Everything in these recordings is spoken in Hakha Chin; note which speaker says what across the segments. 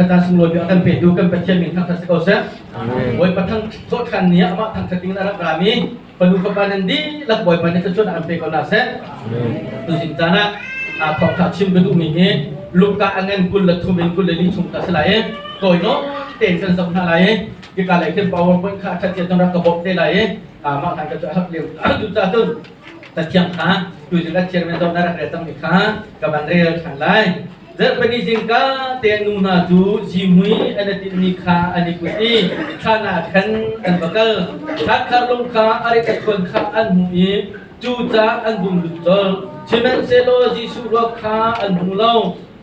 Speaker 1: Caan sunglawi bik a kan petu kan Pathian min thangṭhat si ko seh. Bawipa thang thawhṭhan ni ah amah thangṭhat ding in a rak rami fanu fapa nan dihlak Bawipa nih thluachuahnak an pe ko hna seh. Tuzing caan ah thawngṭha chim ka duhmi hi Luka a ngan 23 in 24 chung ta si lai i tawi nawn tein kan zoh hna lai i hika lei khin PowerPoint kha a ṭhat cia cun rak ka bawmh te lai i mah hlan ka cu a hap lio cucaah cun Cathiang kha tuzing a thian men zoh na rak rel cangmi kha ka van rel ṭhan lai. Zarhpini zingka te nu hna cu zihmui an i tinhmi kha an i put i thlan ah khan an va kal. Thlankhar lung kha a rit a thuan kha an hmuh i cucaah an vung lut colh. Sihmanhsehlaw Jesuh ruak kha an hmu lo.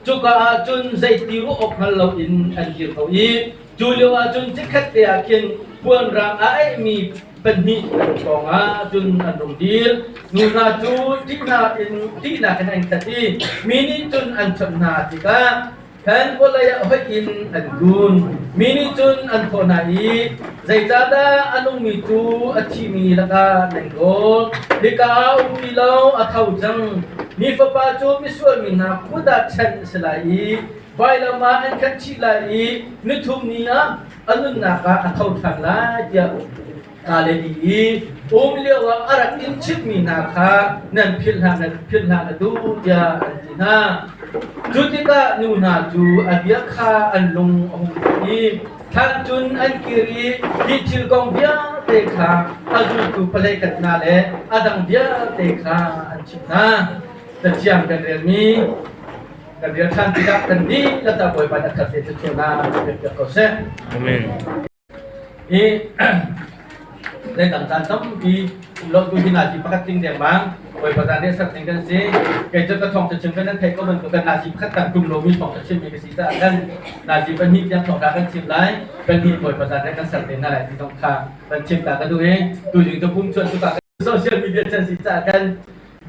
Speaker 1: Cuka ah cun zeiti ruah awk hngal loin an dir ko i cu lio ah cun chikkhat te ah khin puan rang a aihmi pahnih an pawng ah cun an rung dir. Nu hna cu ṭihnak in ṭihnak in an khat i mi nih cun an chawnh hna tikah khan vawlei ah hoih in an kun. Mi nih cun an thawh hna i, Zeicahdah a nungmi cu a thimi lakah nan kawl? Hika ah a um ti lo, a tho cang. Mi Fapa cu misual mi hna kut ah chanh a si lai i vailam ah an khat chih lai i nithum ni ah a nunnak ah a tho ṭhan lai tiah Galilee i um lioah a rak in chimhmi hna kha nan philh hlah na philh hlah na duh tiah an ti hna. Cu tikah nu hna cu a bia kha an lung a hung dih i thlan cun an kir i hi thil kong vialte kha a zultu palei kat hna le a dang vialte kha an chimh hna. Cathiang kan relmi Kan rian ṭhan tikah kan dihlak ah Bawipa nih a khat te thluachuahnak pek piak ko seh.
Speaker 2: Amen.
Speaker 1: Hi zeidang caan tampi um lo tu hi nazi pakhat ting dengmang Bawipa caan nih ser ding kan si. Kei cu ka thawng chim kan nan theih ko bantuk kan nazi pakhat tang tum lomi thawng chim mi ka si caah kan nazi pahnih tiang thawng kan chim lai. Pahnih Bawipa caan nih kan ser te hna lai ti zong kha kan chim ta ka duh i tu jing cu pum chuan cu social media chan si caah kan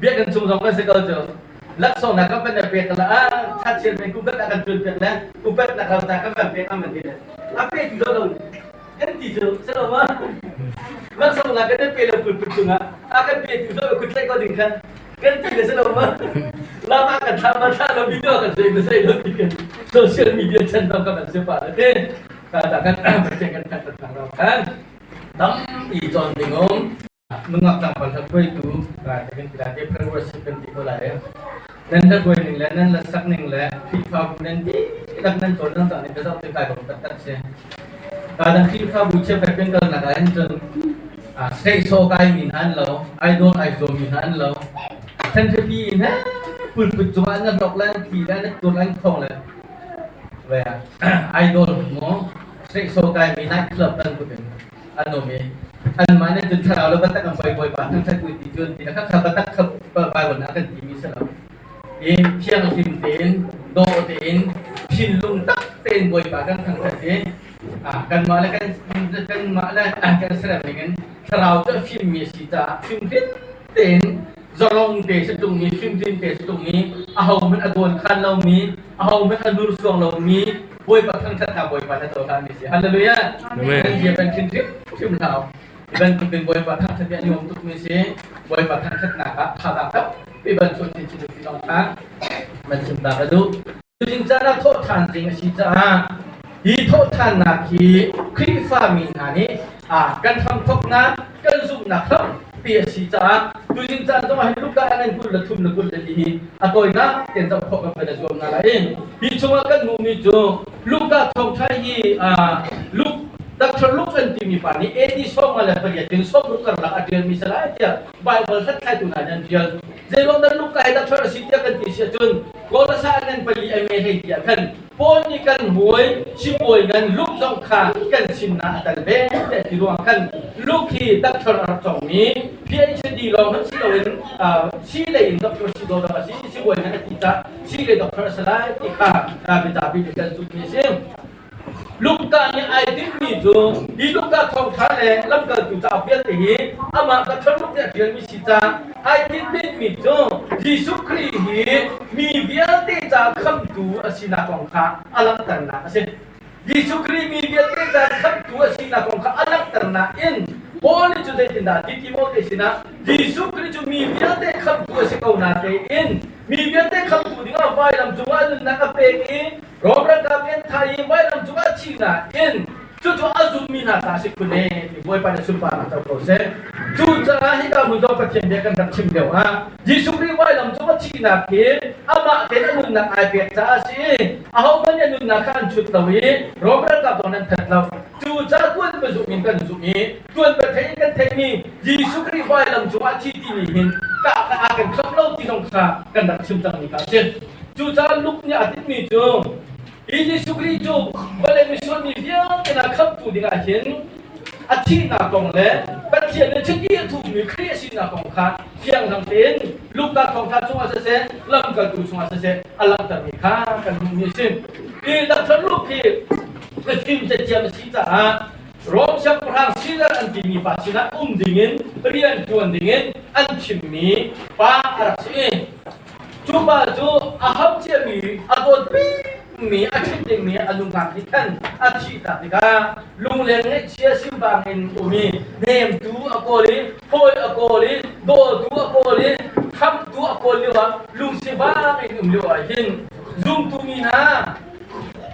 Speaker 1: biakinn chung zong kan si ko cu laksawng na kan van pek la a chat men kum kan kan tun pek le upat na kan ta kan van pek am ti le a pe tu lo kan ti cu selo ma laksawng na kan pe lo pul pul chungah a kan pe tu zo kut tlai ko ding khan kan ti le selo ma la ma kan thla ma thla lo video kan sei ma sei lo ti kan social media chan dong kan se pa le te ka ta kan kan kan kan kan tam i chon ding um. Nungak tlangpal hruaitu kan ti lai, April worship kan ti ko lai. Nan hruai ning le nan hlasak ning le Khrihfabu nan dihlak nan cawl nan cah ning ka zoh tik kai lawm taktak si. Kadang Khrihfabu chiaphet kan kalnak ah hin cun state show kai mi hna an lo, idol ai zuam mi hna an lo. Thanṭhapi in he pulput cungah na hlok le an thi le an tur an khong le ve idol mo state show kai mi night club bantuk in an um i anmah nih cun thlarau le biatak an poi Bawipa thangṭhat u ti cun ti kha kha biatak kha Bible nih a kan timi si lo i thianghlim tein dawh tein thinlung tak tein Bawipa kan thangṭhat i kanmah le kan kanmah le kan serem ning in thlarau cu a fimmi a si caah fimhrin tein zalong te si ṭungmi fimhrin te si ṭungmi ahohmanh a dawn khan lomi ahohmanh a nursuang lomi Bawipa thangṭhatnak Bawipa na cohlanmi si. Hallelujah.
Speaker 2: Amen.
Speaker 1: Nan bia kan thin hrimhrim hlah. Hi bantuk in Bawipa thangṭhat hi a nuam tukmi si. Bawipa thangṭhatnak ah thazaang tampi ban chuah chinchin ti zong kha man chim ta ka duh. Tuzing caan ah thawhṭhan ding a si caah hi thawhṭhannak hi Khrihfami hna nih kan hramthawknak, kan zumhnak hrampi a si caah tuzing caan zong ah hin Luka ah nan 23 le 24 hi a tawinak tein zoh khawh kan van i zuam hna lai. Hi chungah kan hmuhmi cu Luka thawngṭha hi Luke Dr. Luke an timi pa nih AD 58 in 60 karlak a ṭialmi si lai tiah Baibal hlathlaitu hna nih an ṭial. Zeiruang dah Luka hi doctor a si tiah kan ti si ahcun Kolasa ngan pali a me hlei tiah khan Paul nih kan muai sibawi ngan Luke zong kha kan sinah a tel ve tiah ti ruang khan Luke hi doctor a rak cawngmi PhD lawng hmanh si loin si lei in doctor si dawh a si sibawi ngan a ti cah si lei doctor a si lai ti kha biapi nih kan zumhmi a si. Luka nih ai tinhmi cu hi Luka thawngṭha le lamkaltu cauk vialte hi amah doctor Luke nih a ṭialmi si caah ai tinhmi cu Jesuh Khrih hi mi vialte ca khamhtu a sinak kong kha a langhternak a si. Jesuh Khrih mi vialte ca khamhtu a sinak kong kha a langhternak in Paul nih cu zeitindah a ti Timote sinah Jesuh Khrih cu mi vialte khamhtu a si ko natein. Mi vialte khamhtu dingah vailam cungah nunnak a pek i Rom ralkap nih an thah i vailam cungah thihnak in cucu a zummi hna ta a si khun ee ti Bawipa nih sunparnak co ko seh. Cucaah hika hmun zong Pathian bia kan rak chim lio ah Jesuh Khrih vailam cung a thihnak hi amah tein a nunnak ai pek caah a si i ahohmanh nih a nunnak kha an chut lo i Rom ralkap zong an that lo. Cucaah tuan pazum in kan zumh i tuan pathei in kan theihmi Jesuh Khrih vailam cungah a thi timi hin ka kha a kan khamh lo ti zong kha kan rak chim cangmi kha a si. Cucaah Luke nih a tinhmi cu hi Jesuh Khrih cu vawlei misual mi vialte hna khamhtu dingah hin a thihnak kong le Pathian nih chiti a thuhmi Khrih a sinak kong kha fianghlang tein Luka thawngṭha chungah siseh, lamkaltu chungah siseh a langhtermi kha kan hmuhmi a si. Hi Dr. Luke hi mifim cathiam a si caah Rom siangpahrang Caesar an timi pa sinah um dingin rian ṭuan dingin an thimmi pa a rak si. Cu pa cu a ham ciami, a dawt bikmi, a ṭhit dingmi a nungak nih khan a thihtak tikah lungleng ngaihchia simbang in um i hnemtu a kawl i hawi a kawl i dawtu a kawl i khamhtu a kawl lioah lungsivang in um lioah hin zumtu mi hna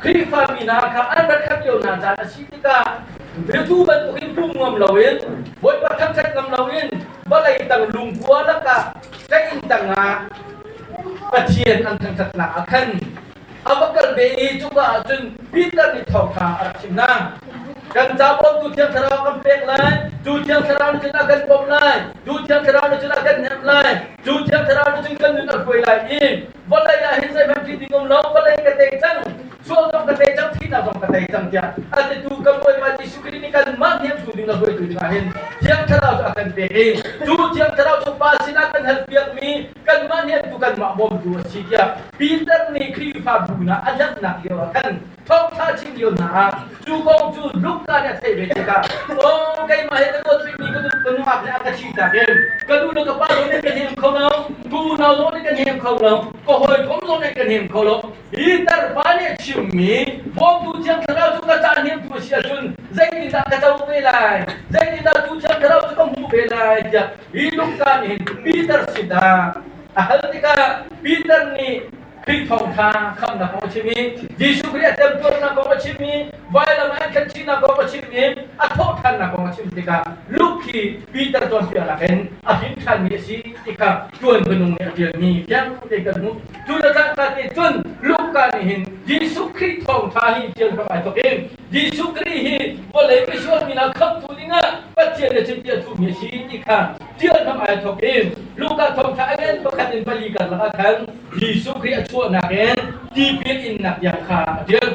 Speaker 1: Khrihfa mi hna kha an rak khat lio hna caan a si tikah ritu bantukin pum ngam loin Bawipa thangṭhat ngam loin vawlei tang lungkua lakah ka inn tangah Pathian an thangṭhatnak ah khan a va kal ve i cuka ah cun Peter nih thawngṭha a rak chim hna. Kan ca bawmtu Thiang Thlarau kan pek lai, cu Thiang Thlarau nih cun a kan bawmh lai, cu Thiang Thlarau nih cun a kan hnemh lai, cu Thiang Thlarau nih cun kan nun a hruai lai i vawlei ah hin zeihmanh ṭih ding um lo, vawlei ka tei cang, sual zong ka tei cang, thihnak zong ka tei cang tiah a titu kan Bawipa Jesuh Khrih nih kanmah hnemtu ding le hruaitu dingah hin Thiang Thlarau cu a kan pek i cu Thiang Thlarau cu Pa sinah kan halpiakmi kanmah hnemtu kanmah bawmtu a si tiah Peter nih Khrihfabu hna a hnemhnak lio ah khan thawngṭha chim lio hna ah cu kong cu Luka nih a theih ve tikah aw keimah he ka dawt rihmi ka nu ka nungak nih a ka thihtak in ka nu le ka pa zong nih ka hnem kho lo ka unau zong nih ka hnem kho lo ka hawikom zong nih ka hnem kho lo hi tarpa nih a chimmi bawmtu thiang thlarau cu ka cah hnemtu a si ahcun zeitindah ka co ve lai zeitindah tu thiang thlarau cu ka hmuh ve lai tiah hi Luka nih hin Peter sinah a hal tikah Peter nih Khrih thawngṭha khamhnak kong a chim i Jesuh Khrih a temtuarnak kong a chim i vailam ah an khenchihnak kong a chim i a thawhṭhannak kong a chim tikah Luke hi Peter cawnpiaknak in a hrin ṭhanmi a si ti kha ṭuan minung nih a ṭialmi fiang tein kan hmuh. Cu le cangka te cun Luka nih hin Jesuh Khrih thawngṭha hi ṭial hram ai thawk i Jesuh Khrih hi vawlei misual mi hna khamhtu dingah Pathian nih chiti a thuhmi a si ti kha ṭial hram ai thawk i Luka thawngṭha a ngan pakhat in pali karlak ah khan Jesuh Khrih a chuahnak in tipil innak tiang kha a ṭial.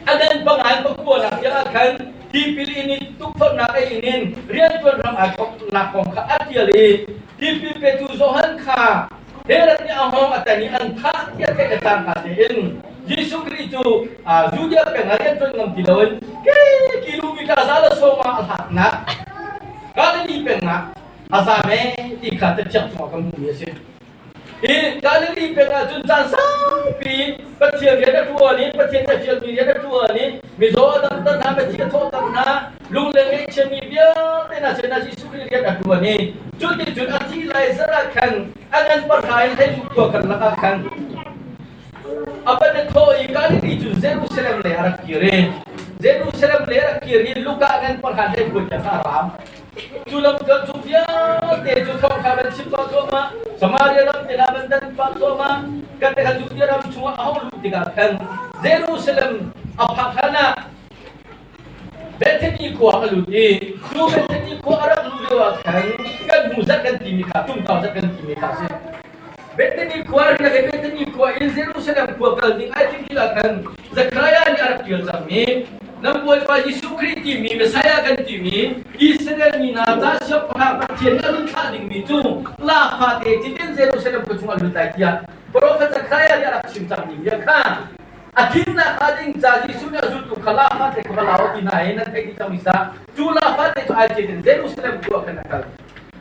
Speaker 1: A dan pangan pakuanak tiang ah khan tipil in i tukforhnak a in in rianṭuan ram aa thawknak kong kha a ṭial i tipil petu Johan kha Herod nih a hngawng a tan i an thah tiah theih le cangka tein Jesuh Khrih cu Judea peng ah rianṭuan ngam ti loin ke kilometer za le sawm ah a hlatnak Galilee peng ah a zam ee ti kha cathiang chungah kan hmuhmi a si. Hi Galilee peng ah cun caan saupi Pathian rian a ṭuan i Pathian a fialmi rian a ṭuan i mizaw a damter hna, mithi a thawhter hna, lungleng ngaihchiami vialte hna sinah Jesuh Khrih rian a ṭuan i cuticun a thih lai zarh ah khan a ngan pahra in hleiruk khua karlak ah khan a van i thawh i Galilee cu Jerusalem lei a rak kir i Jerusalem lei a rak kir i Luka ngan pahra hleikua tiang kha a ram. Cu lamkal cu vialte cu thawngṭha van chim pah thluahmah, Samaria ram te hna van dan pah thluahmah, kan te kha Judea ram chungah a hung luh tikah khan Jerusalem a phak hlan ah Bethany khua a lut i cu Bethany khua a rak luh lio ah khan kan hmu zat kan timi kha tumtau zat kan timi kha a si. Bethany khua riak i Bethany khua in Jerusalem khua kal ding ai timh tikah khan Zekhariah nih a rak ṭial cangmi nan Bawipa Jesuh Khrih timi Messiah kan timi Israel mi hna ca siangpahrang Pathian nih a run thlah dingmi cu lakfa te citin Jerusalem khua chungah lut lai tiah profet Zekhariah nih a rak chim cangmi bia kha a tlinnak hnga ding ca Jesuh nih a zultu kha lakfa te kha va lau ti hna i nan theih dih cangmi sa cu lakfa te cu ai cit in Jerusalem khua khan a kal.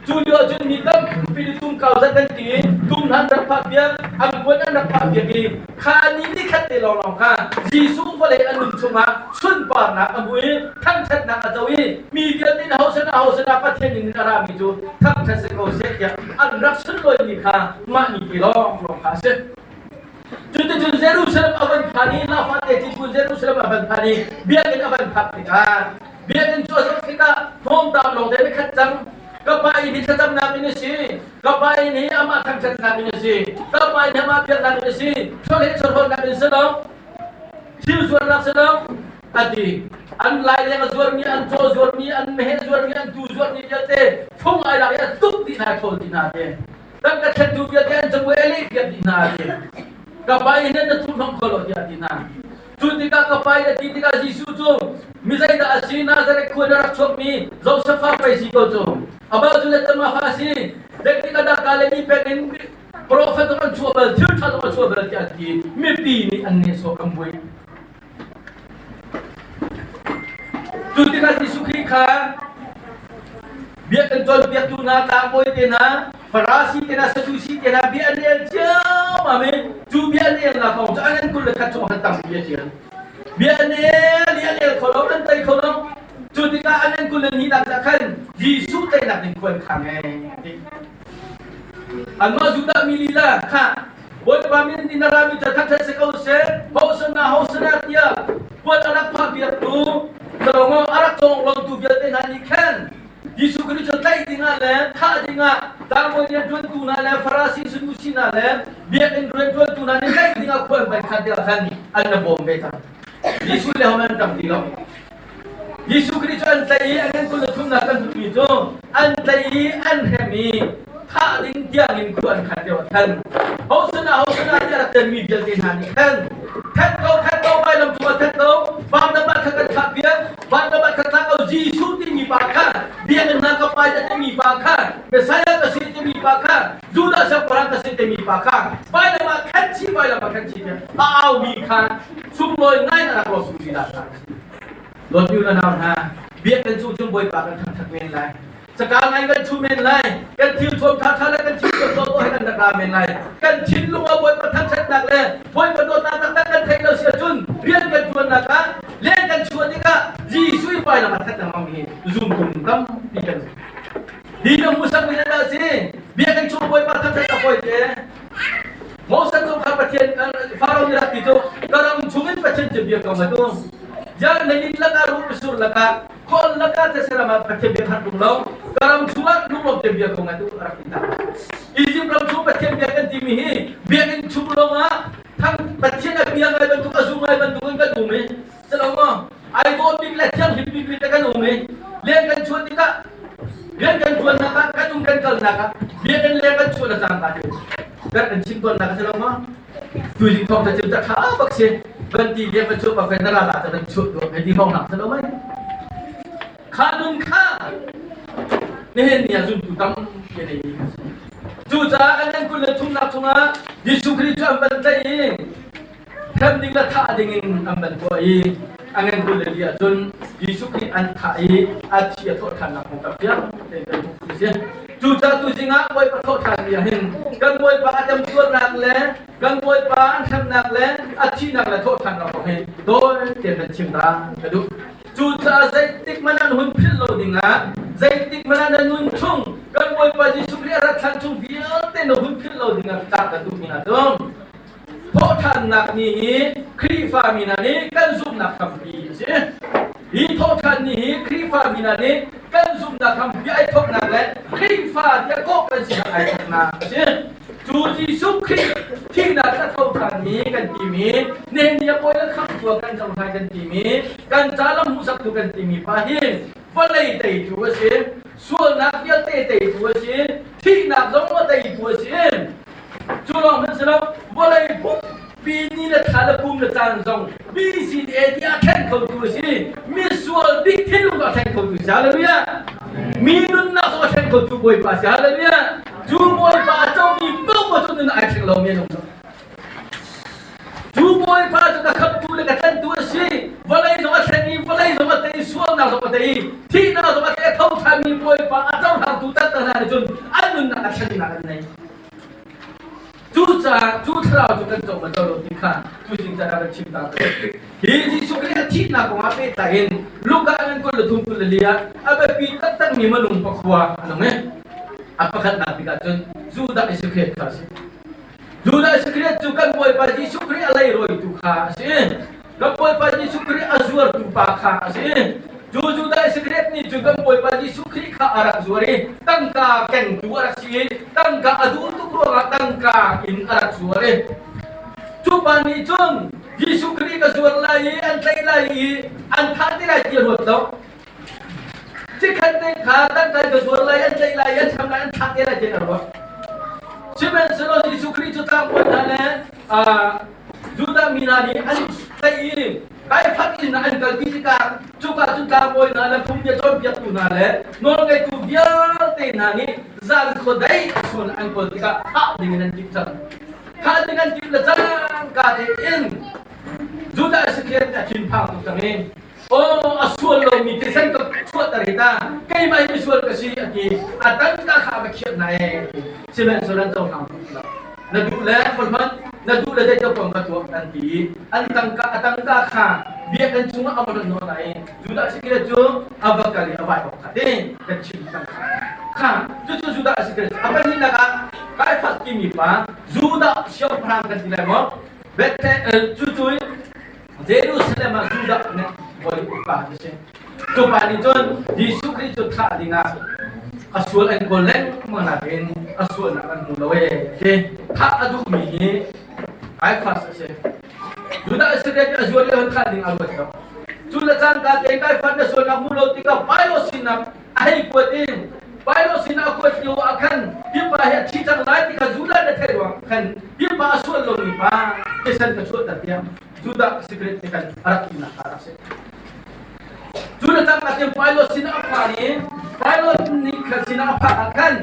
Speaker 1: Cu lio ahcun mi tampi nih tumkau zat an ti i tum hna an rak phah piak, an puan an rak phah piak i kha ni nikhat te lawnglawng kha Jesuh vawlei a nun chungah sunparnak Sunparnak a hmu i thangṭhatnak a co i mi vialte nih Hosana Hosana Pathian in a rami cu thangṭhat si ko seh tiah an rak sunlawihmi kha mah ni ti lawnglawng kha a si. Cuticun Jerusalem a van phan i lafate cu Jerusalem a van phan i biakinn a van phak tikah biakinn cu a zoh tikah hnawmtam lawngte in a khat cang. Ka pa inn hi thlacamnak inn a si. Ka pa inn hi amah thangṭhatnak inn a si. Ka pa inn hi amah biaknak inn a si. Chawleh chawhrawlnak inn si lo. Thil zuarnak si lo. A ti. An laileng a zuarmi, an caw zuarmi, an meheh zuarmi, an tuu zuarmi vialte fung ai lak i a tuk dih hna, ṭhawl dih hna ti. Tangka ṭhentu vialte an cabuai a lehpiak dih hna a ti. Ka pa inn hin na thuhhnawmh kho lo tiah a ti hna. Cu tikah ka pa in a ti tikah Jesuh cu mi zeidah a si Nazareth khua in a rak chuakmi Josef fa pei si ko cu. Amah cu Letama fa a si. Zeitik ah dah Galilee peng in profet zong an chuah bal, thil ṭha zong a chuah bal tiah an ti. Mipi nih an nehsawh an buai. Cu tikah Jesuh Khrih kha biakinn cawnpiaktu hna, tlangbawi te hna, Farasi te hna, Sadusi te hna bia an el ciammam i cu bia an elnak kong cu an 21 chung han tampi a ṭial. Bia an el i an el kho lo, an tei kho lo. Cu tikah an 22 ah khan Jesuh teinak ding khua an khang ee a ti. Anmah Judah mi lila kha Bawipa min in a rami cu thangṭhat si ko seh, Hosana, Hosana tiah puan a rak phahpiaktu Salomo a rak cawnglawmtu vialte hna nih khan Jesuh Khrih cu tlaih dingah le thah dingah tlangbawi rianṭuantu hna le Farasi Sadusi hna le biakinn rianṭuantu hna nih tlaih dingah khua an vai khan tikah khan an na bawm ve cang. Jesuh le hom an ṭang ti lo. Jesuh Khrih cu an tlaih i an ngan 23nak kan hmuhmi cu an tlaih i an hrem i thah ding tiangin khua an khan lio ah khan Hosana Hosana tiah rak tenmi vialte hna nih khan that ko that ko vailam cungah that ko Barnabas kha kan thlah piak Barnabas kha thlah ko Jesuh timi pa kha biakinn hna ka pai timi pa kha Messiah ka si timi pa kha Judah siangpahrang ka si timi pa kha vailam ah khan chi vailam ah khan chi tiah a aumi kha sunglawi ngai in a rak rawk tu dah Dawtmi u le nau hna, biakinn cu cung Bawipa kan thangṭhat men lai. Caka ngai kan chu men lai. Kan thil thuam ṭhaṭha le kan thil thuam dawt he kan rak ra men lai. Kan thinlung ah Bawipa thangṭhatnak le Bawipa dawtnak taktak kan theih lo si ahcun rian kan ṭuannak ah leng kan chuah tikah Jesuh i vailam ah that lengmang hi zumtu tampi kan si. Hi na hmuhsak mi dah si? Biakinn chung Bawipa thangṭhat a fawi te. Moses cu kha Pathian Faro nih rak ti cu ka ram chungin Pathian cu bia ko ngat u. Jan na inn lakah ruh sur lakah khawl lakah these ram ah Pathian bia khat tung lo ka ram chungah lunglawm te bia ko ngat u rak ti ta. Egypt ram chung Pathian bia kan timi hi biakinn chung lawngah thang Pathian a bia ngai bantuk a zu ngai bantuk in kan um i Silo maw? Ai dawt bik le thianghlim bik mi te kan um i leng kan chuah tikah rian kan ṭuannak ah kan um kan kalnak ah biakinn leng kan chuah le cangka cu kan kan chim tawnnak a si lo maw? Tuzing thawng ta cim ta ṭha bak si van ti liam van chuah bak na ral ah van chuah tuah hei ti hawng nak si lo mei? Kha nun kha nihin ni ah zumtu tampi a nei mi kan si. Cucaah an an 23nak chungah Jesuh Khrih cu an van tlaih i Hrem ding le thah ding in an van tuah i a ngan 22 ahcun Jesuh Khrih an thah i a thi a thawh ṭhannak kong ka fiang tein kan hmuh ti si. Cucaah tuzing ah Bawipa thawh ṭhan mi ah hin kan Bawipa a temtuarnak le kan Bawipa an hremnak le a thihnak le thawh ṭhannak kong hi tawi tein kan chim ta ka duh. Cucaah zeitik hmanh an hun philh lo dingah zeitik hmanh ah na nun chung kan Bawipa Jesuh Khrih a rat hlan chung vialte na hun philh lo dingah cah ka duh mi hna cu Thawhṭhannak ni hi Khrihfami hna nih kan zumhnak hrampi a si. Hi thawhṭhan ni hi Khrihfami hna nih kan zumhnak hrampi ai thawknak le Khrihfa tiah kawh kan sinak ai thawknak a si. Cu Jesuh Khrih thihnak a thoṭhanmi kan timi, Nehemiah bawi le khamhtu ah kan cohlan kan timi, kan ca lam hmuhsaktu kan timi pa hi vawlei teitu a si, sualnak vialte teitu a si, thihnak zong a teitu a si. Cu lawng hmanh si lo, vawlei pumpi ni le thla le kum le caan zong BCA ti a thleng khotu a si. Misual bik thinlung a thleng khotu si. Hallelujah. Mi nunnak zong a thleng khotu Bawipa si. Hallelujah. Cu Bawipa a comi paoh cu nun ai thleng lomi an um lo. Cu Bawipa cu ka khamhtu le ka tlanhtu a si. Vawlei zong a thlen i vawlei zong a tei, sualnak zong a tei, thihnak zong a tei, a tho ṭhanmi Bawipa a cohlangtu taktak hna nih cun an nunnak a thlennak an nei. Cucaah cu thlarau cu kan co ma co lo ti kha tuzing caan ah kan chim ta ko. Hi Jesuh Khrih a thi. thihnak kong ah pehtlai in Luka ngan 23 24 ah a biapi taktakmi minung pakhua an um i a pakhatnak bik ahcun Judah Iskariot kha a si. Judah Iskariot cu kan Bawipa Jesuh Khrih a leirawitu kha a si. Kan Bawipa Jesuh Khrih a zuartu pa kha a si. Cu Judah Iskariot nih cun kan Bawipa Jesuh Khrih kha a rak zuar i tangka kengtu a rak si i tangka a duh tuk ruangah tangka in a rak zuar i cu pa nih cun Jesuh Khrih ka zuar lai i an tlaih lai i an thah te lai ti a ruat lo. Chikkhat te kha tangka in ka zuar lai, an tlaih lai, an cham lai, an thah te lai ti a ruat. Sihmanhsehlaw Jesuh Khrih cu tlangbawi hna le Judah mi hna nih an tlaih i Kaifat inn ah an kalpi tikah cuka cun tlangbawi hna le phungbia cawnpiaktu hna le nawlngeitu vialte hna nih zan khuadei chun an kawl tikah thah dingin an timh cang. Thah ding an timh le cangka tein Judah Iskariot nih a thinphang tuk cang i Aw a sual lomi thisen ka chuahter hi ta keimah hi misual ka si a ti a tangka kha a va khiah hna ee sihmanhsehlaw an cohlang duh lo na duh le hman na duh le zei pong ka tuah an ti i an tangka a tangka kha biakinn chungah a va rat nawn i Judah Iskariot cu a va kal i a vai awk kha te kan chim cang kha cucu Judah Iskariot a pahnihnak ah Kaifas timi pa Judah siangpahrang kan ti lai maw Bethlehem cucu Jerusalem ah Judah nih bawi upa an si. Cu pa nih cun Jesuh Khrih cu thah dingah a sual an kawl lengmang nain a sualnak an hmu lo ee. Ti thah a duhmi hi Caiaphas a si. Judah Iskariot nih a zual i thah ding a ruat lo. Cu le cangka tein Caiaphas na sualnak hmu lo tikah Pilate sinah a hei kuat i Pilate sinah a kuat lio ah khan hi pa hi a thi cang lai ti kha Judah na theih ruang khan hi pa a sual lomi pa thisen ka chuahter tiang Judah secret te kan a rak tinak kha a si. Cu na cang ah Pilate sinah a phan i Pilate nih khan sinah a phak ah khan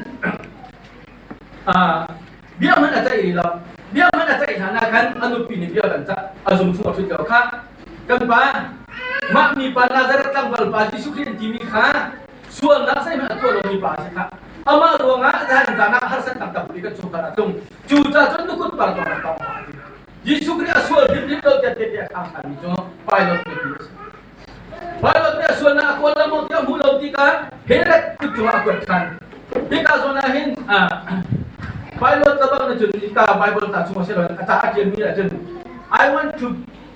Speaker 1: bia hmanh a ceih rih lo. Bia hmanh a ceih hlan ah khan a nupi nih bia kan cah a zung chung a ṭhut lio kha kan pa mah mipa Nazareth tlangval pa Jesuh Khrih an timi kha sualnak zeihmanh a tuah lomi pa a si kha amah ruangah zan zan ah harsatnak tampi kan chungkhar a tlung cu ca cun nukut par tuah rak tong Jesuh Khrih a sual hrimhrim lo tiah tehte a khang ṭhanmi cu Pilate nupi a si. Pilate nih a sualnak a kawl lengmang tiah a hmuh lo tikah Herod kut cungah a kuat ṭhan. Hika zawn ah hin Pilate lebang nih cun hika Bible ca chung a si lo a ca a ṭialmi ahcun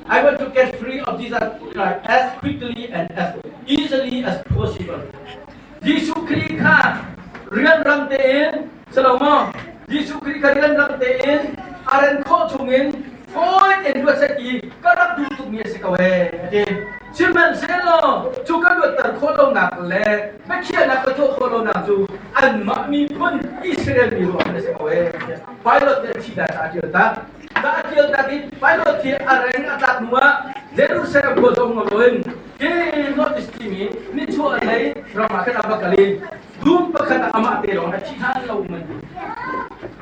Speaker 1: I want to get free of Jesus Christ as quickly and as easily as possible. Jesuh Khrih kha rianrang tein Salomo, Jesuh Khrih kha rianrang tein a ren khawh chungin fawi tein luat seh ti ka rak duh tukmi a si ko ee a ti. Sihmanhsehlaw cu ka luatter khawh lonak le biakhiahnak ka tuah khawh lonak cu anmah miphun Israel mi ruangah a si ko ee tiah Pilate nih a thih lai caah a ṭial tak. Ca a ṭial tak i Pilate hi a reng a tlak hnuah Jerusalem khua zong loin hi North East timi nichuah lei ram ah khan a va kal i Dum pakhat ah amah te lawng a thi hlan lo man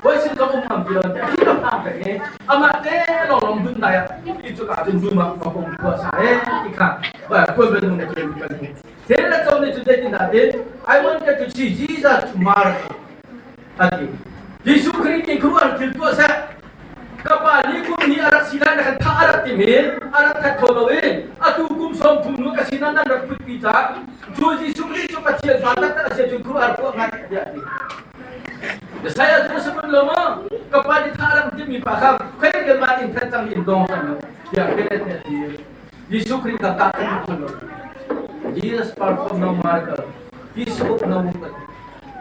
Speaker 1: Hawi sin zong um ngam ti lo ti a thi lo hna peng i amah te lawng lawng dun dai ah ti cu ka cun dum ah ka hong khua sa e ti kha kuan ben mun a kem kan hmu Then la chom ni cu zeitin dah tin I wanted to see Jesus tomorrow ati Jesuh Khrih nih khuaruahhar thil tuah seh ka pa nih kum ni a rak si lai na kan thah a rak timi a rak that kho lo i atu kum 30 hnu ka sinah nan rak putpi caah cu Jesuh Khrih cu Pathian fa taktak a si cun khuaruahhar tuah ngai tiah a ti. Messiah cu si lo maw ka pa nih thah a rak timi pa kha khoi kan mah in that cang in dong cang lo tiah Philip nih a ti. Jesuh Khrih ka kah kan kho lo. Jesus perform no miracle. He spoke no word.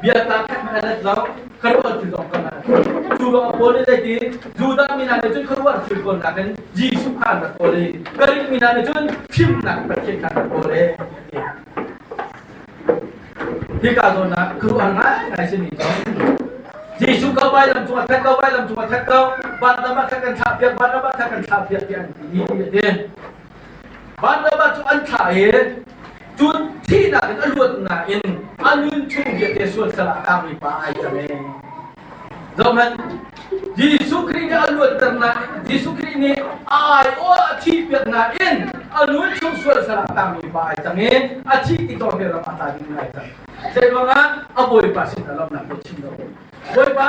Speaker 1: Bia ta khat hmanh a let lo. Kharuah thil zong kan Cu ruang ah Paul nih zeiti Judah mi hna nih cun kharuah thil kawl nakin Jesuh kha an rak kawl i Greek mi hna nih cun fimnak Pathian kha an rak kawl e. Hika zawn ah khuaruahhar ngaingai simi cu Jesuh ko vailam cungah that ko vailam cungah that ko Barnabas kha kan thlah piak Barnabas kha kan thlah piak tiah an ti a ti. Barnabas cu an thlah i cu thihnak in a luat nain a nun chung vialte sual sal ah tangmi pa ai cang ee. Zohhmanh, Jesuh Khrih nih a luatter nain Jesuh Khrih nih a aiawh a thihpiak nain a nun chung sual sal ah tangmi pa ai cang i a thih tik zong hi ram a tla ding ai cang. Zeiruangah a Bawipa sin a lawmnak ko chim lo. Bawipa,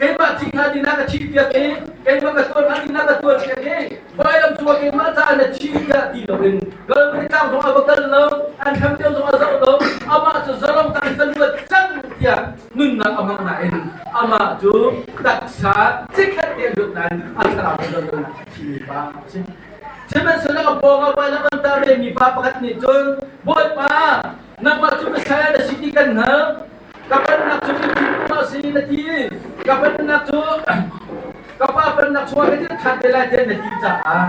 Speaker 1: keimah thi hnga ding na ka thih piak i keimah ka tuan hnga ding na ka tuan piak i vailam cung ah keimah caah na thi tiah ti loin Kalvari tlang zong a va kal lo, an thlam tiang zong a zoh lo, amah cu zalong tang in ka luat cang tiah nunnak a hmang nain amah cu taksa cikhat te a lut nain a thlarau in zalonnak a thimi pa a si. Sihmanhsehlaw a pawng ah vailam an tar ve mi pa pakhat nih cun, Bawipa, nangmah cu Messiah na si ti kan hngalh. Ka pennak cu thingkung ah si na ti. Ka pennak cu ka pa pennak chungah ka dir ṭhan te lai tiah na ti caah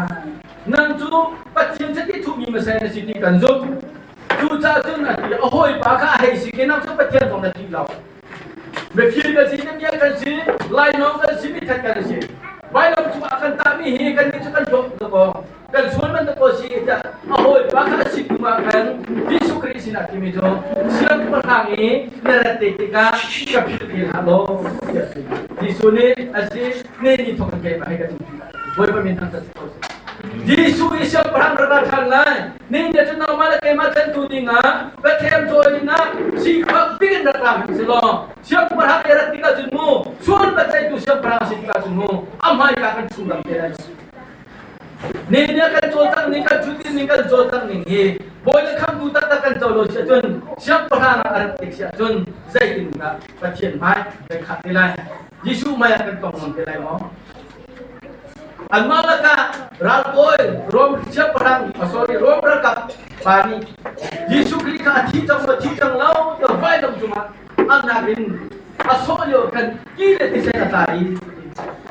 Speaker 1: nang cu Pathian chiti thuhmi Messiah na si ti kan zumh. Cucaah cun a ti, a hawipa kha a hei si ke nang cu Pathian zong na ṭih lo. Mifim kan si, mimiak kan si, lainawng kan si, mithat kan si. Vailam cungah kan tahmi hi kannih cu kan hlawt dakaw, kan sual man dakaw si tiah a hawipa kha a si kum ah khan Jesuh Khrih sinah timi cu siangpahrang i na rat te tikah ka philh te hlah law tiah a ti. Jesuh nih a si, ne ni thawk in keimah he ka cung Bawipa min thangṭhat si ko seh. Jesuh i siangpahrang rak ra ṭhan lai. Ning te cu nangmah le keimah tlantu dingah Bethlehem caw inn ah sifak bik in rak ra hmanh selaw siangpahrang i rat tikah cun mu sual biaceihtu siangpahrang a si tikah cun mu a hmaika kan chung ram te lai. Ning nih kan cawlcangh ning kan ṭhut ning kan cawlcangh ning hi bawi le khamtu taktak kan co lo si ahcun siangpahrang ah a rat tik si ahcun zeitindah Pathian hmai kan khah te lai? Jesuh hmai ah kan tong ngam te lai maw? Anmah lakah ralbawi Rom siangpahrang sorry Rom ralkap pa nih Jesuh Khrih kha a thi cang maw thi cang lo tiah vailam cungah an nakin a sawh lio khan ti le thisen a tla i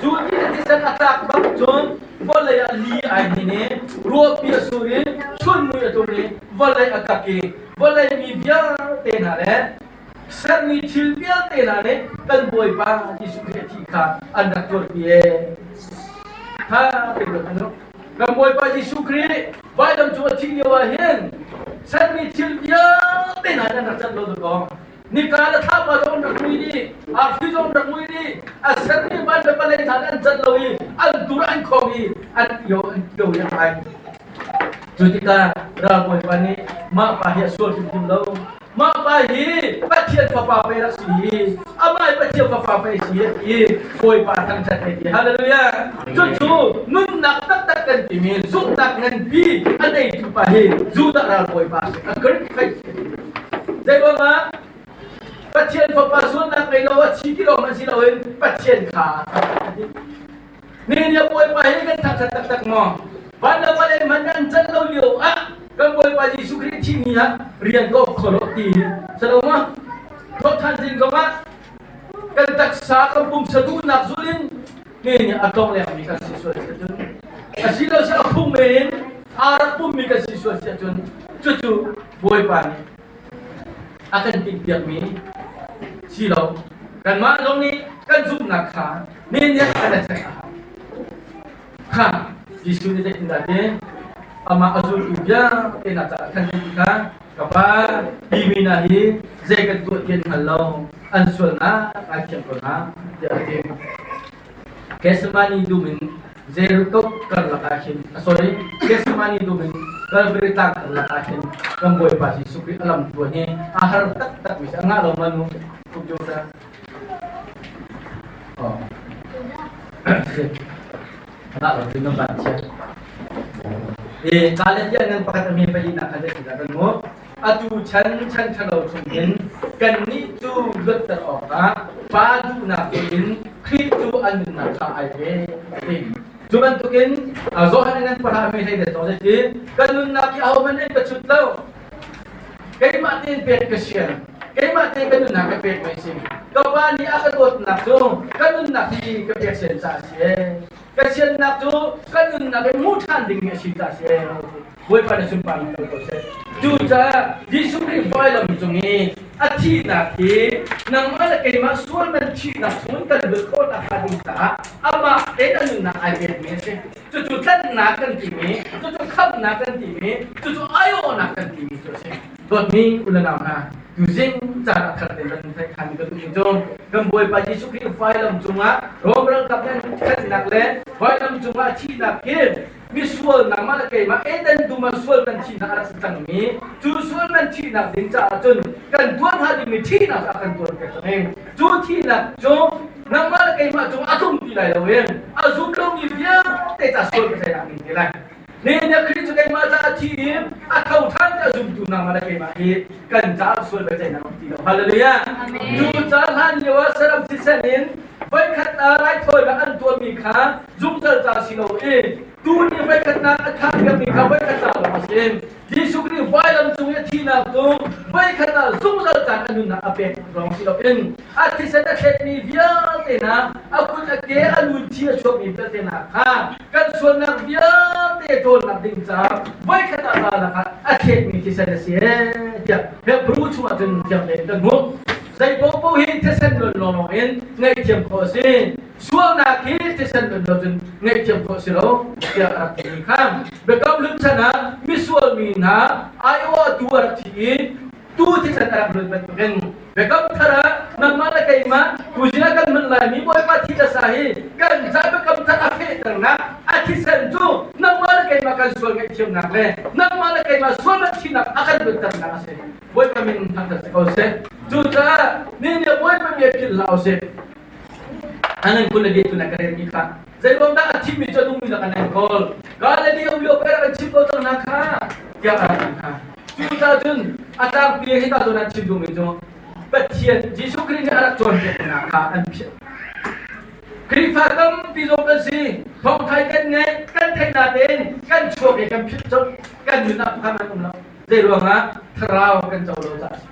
Speaker 1: cu ti le thisen a tlak bak cun vawlei ah li ai hnin i ruahpi a sur i chunmui a tlung i vawlei a kak i vawlei mi vialte hna le Sermi thil vialte hna nih kan Bawipa Jesuh Khrih a thih kha an rak tuarpi ee. Tha tein rak an Kan Bawipa Jesuh Khrih vailam cung a thih lio ah hin sermi thil vialte hna nih an rak cat lo dakaw. Nika le thlapa zong an rak mui dih, arfi zong an rak mui dih, a sermi van le vawlei hna nih an cat lo i an tur an khong i an tio an tio i an ai. Cu tikah ralbawipa nih mah pa hi a sual hrimhrim lo. Mah pa hi Pathian Fapa pei rak si hi, amah hi Pathian Fapa pei si hi ti Bawipa thangṭhat hei ti. Hallelujah! Cucu nunnak taktak kan timi zumhnak nganpi a neitu pa hi Judah ralbawipa a si. A great faith. Zeiruangah Pathian Fapa sualnak ngei lo a thi ti lo hmanh si loin Pathian kha a ti. Nihin Bawipa hi kan thangṭhat taktak maw? Van le vawlei hmanh an can lo lio ah kan Bawipa Jesuh Khrih thihni ah rian ka op kho lo ti si lo maw? Thawhṭhan zing zongah kan taksa kan pumsa duhnak zul in nihin a tlong lengmi kan si sual si ahcun asilo si a phung men in aa rak pummi kan si sual si ahcun cucu Bawipa nih a kan tinhpiakmi si lo. Kanmah zong nih kan zumhnak kha men nih kan check a hau. Kha Jesuh nih zeitindah ti amah a zultu vialte hna caah khan ti kha ka pa hi mi hna hi zei kan tuah ti an hngal lo an sualnak ai thiam ko hna tiah a ti. Gethsemane dum in Jericho karlak ah khin sorry Gethsemane dum in Calvary tlang karlak ah khin kan Bawipa Jesuh Khrih a lam tuan hi a har taktak mi si a ngah lo ma nu computer oh ngah lo tin ban chia e kale tiang nan pakhat a mi pali nak khan da kan mu Atu chan chan ṭhalo chungin kannih cu luatter awkah Pa duhnak in Khrih cu a nunnak kha ai pe a ti. Cu bantukin Johan in an pahra mi hlei zong zei kan nunnak hi ahohmanh an ka chut lo. Keimah tein pek ka sian. Keimah tein ka nunnak ka pek mi si. Ka Pa nih a ka dawtnak cu ka nunnak hi ka pek sian caah a si. Ka siannak cu ka nunnak in hmuh ṭhan ding a si caah a si. Bawipa na sunparnak ko ko seh. Cucaah Jesuh Khrih vailam cung i a thihnak hi nangmah le keimah sual man thihnak chungin kan lut khawh nakhnga ding caah amah tein a nunnak ai pekmi a si. Cucu tlanhnak kan timi, cucu khamhnak kan timi, cucu aiawhnak kan timi cu a si. Dawtmi u le nau hna, tuzing caan ah khat tein kan theih khan ka duhmi cu kan Bawipa Jesuh Khrih vailam cungah Rom ralkap nih an khennak le vailam cungah a thihnak hi misual nangmah le keimah Eden dum ah sual kan thihnak a rak si cangmi cu sual man thihnak ding caah cun Kan tuan hnga dingmi thihnak a kan tuan piak cang. Cu thihnak cu nangmah le keimah cung a tlung ti lai lo in a zum lomi vialte ca sual ka theinak ding ti lai. Nihin ah Khrih cu keimah caah thi in a tho ṭhan a zumtu nangmah le keimah hi kan caah sual biaceihnak um ti lo. Hallelujah. Cu ca hlan lio ah saram thisen in voikhat ah raithawinak an tuahmi kha zungzal ca si lo in tu ni voikhatnak a thah piakmi kha voikhat ca lawng a si. Jesuh Khrih vailam cung i a thihnak cu voikhat ah zungzal caan a nunnak a pek lawng si loin a thisen a thletmi vialte hna a kut a ke a lu thi a chuakmi vialte hna kha kan sualnak vialte ṭawlnak ding caah voikhat ah za lakah a thletmi thisen a si tiah Hebrew chungah cun thiang tein kan hmuh. Zei paohpaoh hi thisen luan lawnglawng in ngaihthiam khawh a si. Sualnak hi thisen luan lo cun ngaihthiam khawh a si lo tiah a rak timi kha Biakam Hlun chan ah misual mi hna aiawhtu a rak thi i tu thisen a rak luan bantukin Biakam Thar ah nangmah le keimah tuzing ah kan hman laimi Bawipa thi le sa hi kan ca Biakam Thar a fehternak a thisen cu nangmah le keimah kan sual ngaihthiamnak le nangmah le keimah sualnak thinak a kan luanternak a si. Bawipa min thangṭhat si ko seh. Cucaah nihin ah Bawipa bia philh hlah usih. Anan kun le bia tu na ka relmi kha zeiruang dah a thimmi cu a nungmi lak an enkawl Galilee um lio pei rak in chim ko cang hna kha tiah a rak ti hna. Cucaah cun a tlangpi hi ta zawn an chim duhmi cu Pathian Jesuh Khrih nih a rak cawnpiak hna kha an philh. Khrihfa tampi zong kan si. Thawngthai kan ngeih, kan theih natein kan chuak i kan philh colh. Kan nun ah pakhat an um lo. Zeiruangah thlarau kan co lo caah a si.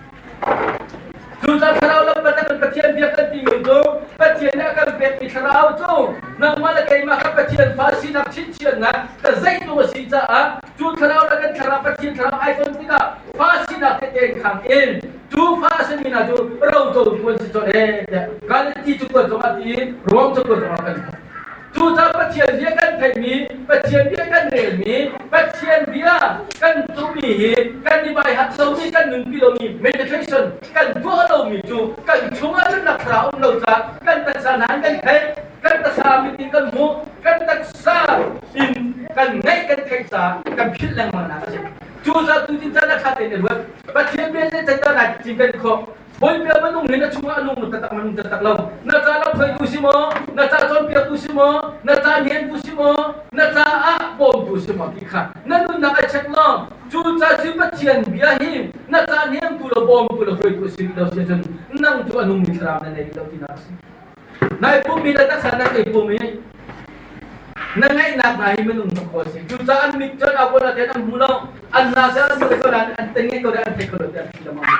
Speaker 1: Cucaah thlarau lam kan Pathian biak kan timi cu Pathian nih a kan pekmi thlarau cu nangmah le keimah kha Pathian fa sinak chinchiahnak ka zeitung a si caah cu thlarau le kan thlarau Pathian thlarau ai ton tikah fa sinak tete in khang in cu fa a simi hna cu rocotu an si colh ee tiah Galati cakuat zongah ti Rom cakuat zongah kan hmuh. Cucaah Pathian bia kan theihmi, Pathian bia kan relmi, Pathian bia kan tuahmi hi kan i baihat lomi, kan nunpi lomi meditation kan tuah lomi cu kan chungah nunnak thlarau um lo caah kan taksa hna in kan theih, kan taksa mit in kan hmuh, kan taksa in kan ngaih kan theih caah kan philh lengmang nak a si. Cucaah tutin caan a khat in i ruat. Pathian bia zeitindah nai cinken khawh? Bawipa minung hi na chungah a nung taktak ma nung taktak lo? Na ca lamhruaitu si maw? Na ca cawnpiaktu si maw? Na ca niantu si maw? Na caah bawmtu si maw ti kha na nunnak ai check law cu ca cu Pathian bia hi na ca niamtu le bawmtu le hruaitu a si rih lo si ahcun nang cu a nungmi thlarau na nei rih lo tinak a si. Nai pummi le taksa na ei pum i na ngaihnak hna hi minung tuk ko a si. Cucaah an mit cun a buan ah an hmu lo, an hna cu an hmu ko nain an tengeh ko an thei kho lo tiah an thi lengmang.